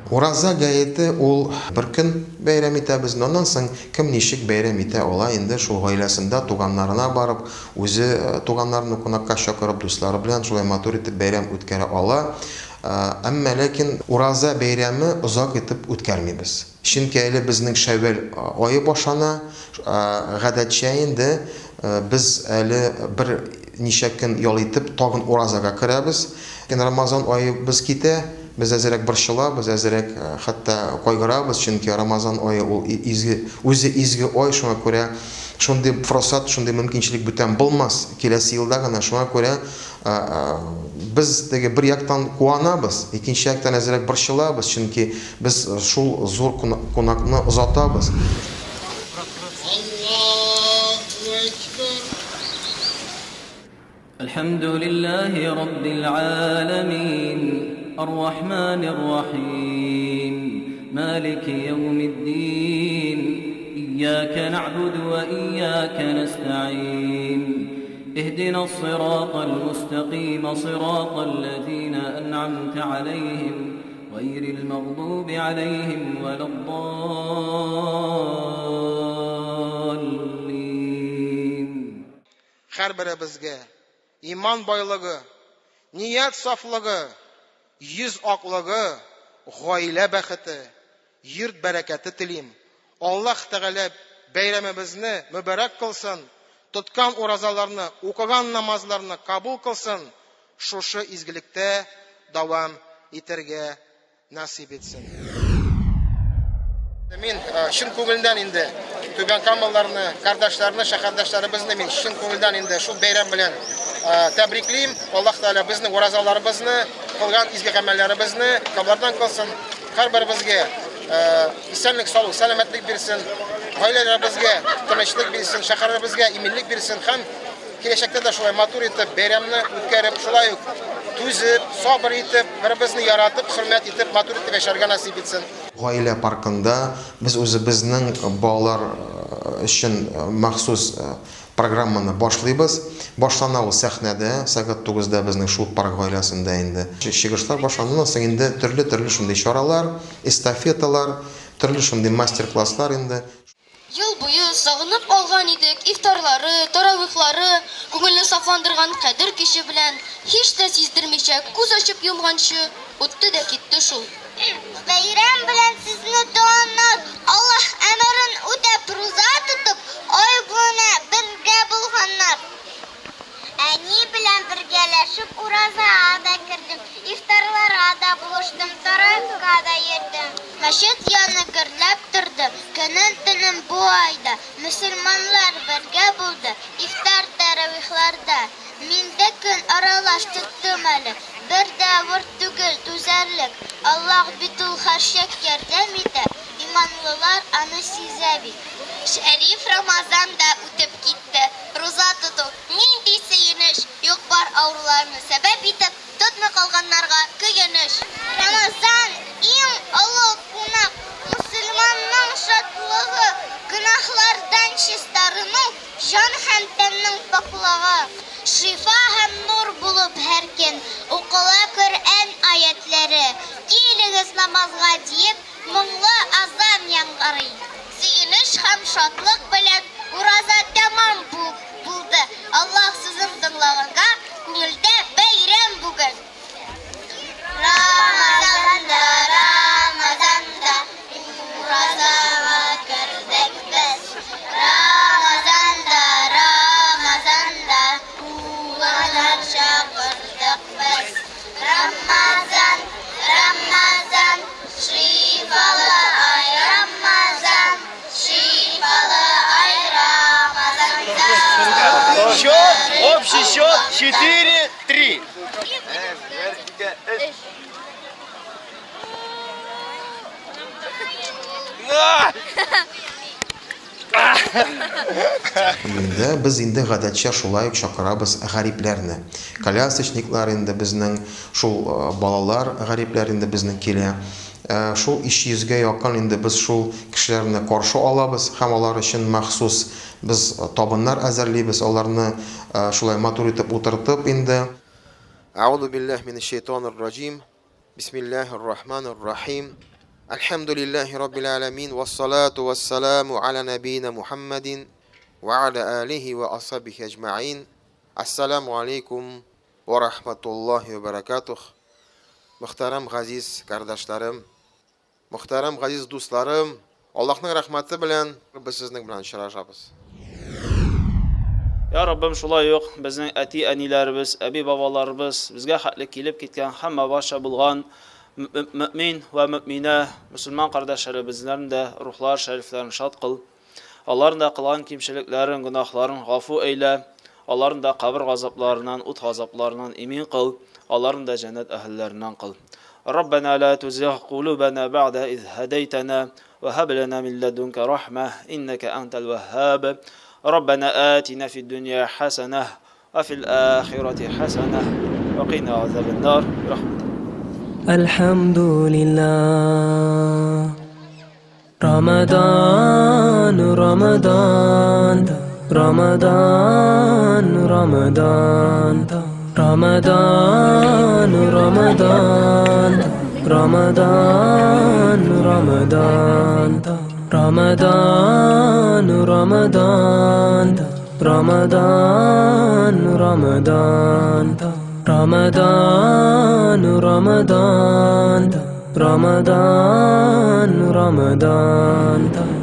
Ураза гаете ул бер көн бәйрәм итәбез, но аннан соң кем ничек бәйрәм итә ала инде, шул гаиләсендә, туганнарына барып, үзе туганнарны кунакка чакырып, дуслары белән шулай матур итеп бәйрәм үткәрә ала. Әмма ләкин Ураза бәйрәме озак итеп үткәрмибез. Чөнки әле безнең Шәүвәл ае башлана, гадәтчә инде без әле бер ничә көн ял итеп, тагын уразага керәбез. Ләкин Рамазан аебыз китә, без әзрәк борчылабыз, әзрәк хәтта кайгырабыз, чөнки Рамазан ае ул изге, үзе изге ай, шуңа күрә шундый форсат, шундый мөмкинчелек бүтән булмас, киләсе елда гына, шуңа күрә без теге бер яктан куанабыз, икенче яктан әзрәк борчылабыз, чөнки без шул зур кунакны озатабыз. Әлхәмдүлилләһи раббил галәмин, ар-рахманир рахим, малики яумиддин, ияка нәгъбуду ва ияка нәстәгыйн, иһдинас сиратал мустәкыйм, сиратал ләзина әнъамтә аләйһим, гайрил мәгъдуби аләйһим вәләд-даллин. Һәрберебезгә иман байлыгы, ният сафлыгы, йөз аклыгы, гаилә бәхете, йорт бәрәкәте телим. Аллаһ Тәгалә бәйрәмебезне мөбарәк кылсын, тоткан уразаларны, укыган намазларны кабул кылсын, шушы изгелектә дәвам итәргә насыйп итсен. Мин чын күңелдән инде Түбән Камаларны, кардәшләрне, шәһәрдәшләребезне мин чын күңелдән инде шул бәйрәм белән тәбриклим. Аллаһ Тәгалә безнең уразаларыбызны, кылган изге гамәлләребезне кабуллардан кылсын. Һәрберебезгә исәнлек, саулык, сәламәтлек бирсен. Гаиләләребезгә тынычлык бирсен, шәһәребезгә иминлек бирсен һәм Киләчәктә дә шулай матур итеп бәйрәмне үткәреп, шулай ук түзеп, сабыр итеп, беребезне яратып, хөрмәт итеп, матур итеп яшәргә насыйп итсен. Гаилә паркында без үзебезнең балалар өчен махсус программаны башлыйбыз. Башлана ул сәхнәдә, сәгать тугызда безнең шул парк гаиләсендә инде чыгышлар башлана. Аннан соң инде төрле-төрле шундый чаралар, эстафеталар, төрле шундый мастер-класслар инде. Ел буе сагынып алган идек, ифтарлары, таравихлары, күңелне сафландырган Кадер киче белән, һич тә сиздермичә, күз ачып йомганчы, үтте дә китте шул. Бәйрәм белән сезне, туганнар! Аллаһ әмерен үтәп, руза тотып, ай буена бергә булганнар. Әни белән бергәләшеп уразага да кердем, ифтарларга да булыштым, таравихка да йөрдем. Мәчет яны гөрләп торды, көнен-төнен бу айда мөселманнар бергә булды, ифтар-таравихларда. Мин дә көн аралаш тоттым әле, бер дә авыр түгел, түзәрлек. Аллаһ бит ул һәрчак ярдәм итә, иманлылар аны сизә бит. Шәриф Рамазан да үтеп китте. Руза тоту, нинди сөенеч! Юк-бар авыруларны сәбәп итеп, тотмый калганнарга көенеч. Рамазан, иң олы кунак, мөселманның шатлыгы, гөнаһлардан чистарыну, җан һәм тәннең пакьлыгы. Шифа һәм нур булып һәр көн укыла Коръән аятьләре. Килегез намазга диеп, Моңлы азан яңгырый. Сөенеч һәм шатлык белән ураза тәмам булды. Аллаһ сүзен тыңлаганга күңелдә бәйрәм бүген. Рамазанда, Рамазанда, уразага кердек без. Рамазанда, Рамазанда, туганнар чакырдык без. Рамазан, Рамазан, шифалы ай, Рамазан, шифалы ай, Рамазанда. Счет, общий счет 4-3. Инде без инде гадәтчә шулай ук чакырабыз гарипләрне. Колясочниклар инде безнең, шул балалар гарипләр инде безнең килә. Шул 300 гә якын инде без шул кешеләрне каршы алабыз һәм алар өчен махсус без табыннар әзерлибез, аларны шулай матур итеп утыртып инде. Әгъузу биллаһи минәш шәйтанир раҗим. Бисмиллаһир рахманир рахим. Әлхәмдүлилләһи раббил аләмин, вассалату вассаламу аля нәбиина Мухаммадин ва аля алихи ва асхабихи әҗмәгыйн. Ассаламу алейкум ва рахматуллахи ва баракатух. Мөхтәрәм газиз кардәшләрем, мөхтәрәм газиз дусларым, Аллаһның рәхмәте белән без сезнең белән очрашабыз. Я Раббым, шулай ук безнең әти-әниләребез, әби-бабаларыбыз, безгә хәтле килеп киткән һәммә барча булган мөэмин вә мөэминә, мөселман кардәшләребезнең дә рухлар шәрифләрен шат кыл. Аларның да кылган кимчелекләрен, гөнаһларын гафу әйлә. Аларны да кабер газапларыннан, ут газапларыннан имин кыл. Аларны да җәннәт әһелләреннән кыл. Раббана ла тузигъ кулубана бәгъдә из һәдәйтәнә ва һаб лана мин ләдүнкә рахмә иннәкә әнтәл вәһһаб. Раббана атина фид дөнья хәсәнә ва фил ахирати хәсәнә ва кина азабан-нар. Бирахмәтик. Әлхәмдүлилләһ. Рамадан, Рамадан, Рамадан, Рамадан, Рамадан, Рамадан, Рамадан, Рамадан, Рамадан, Рамадан, Рамадан, Рамадан, Рамадан, Рамадан, Рамадан, Рамадан.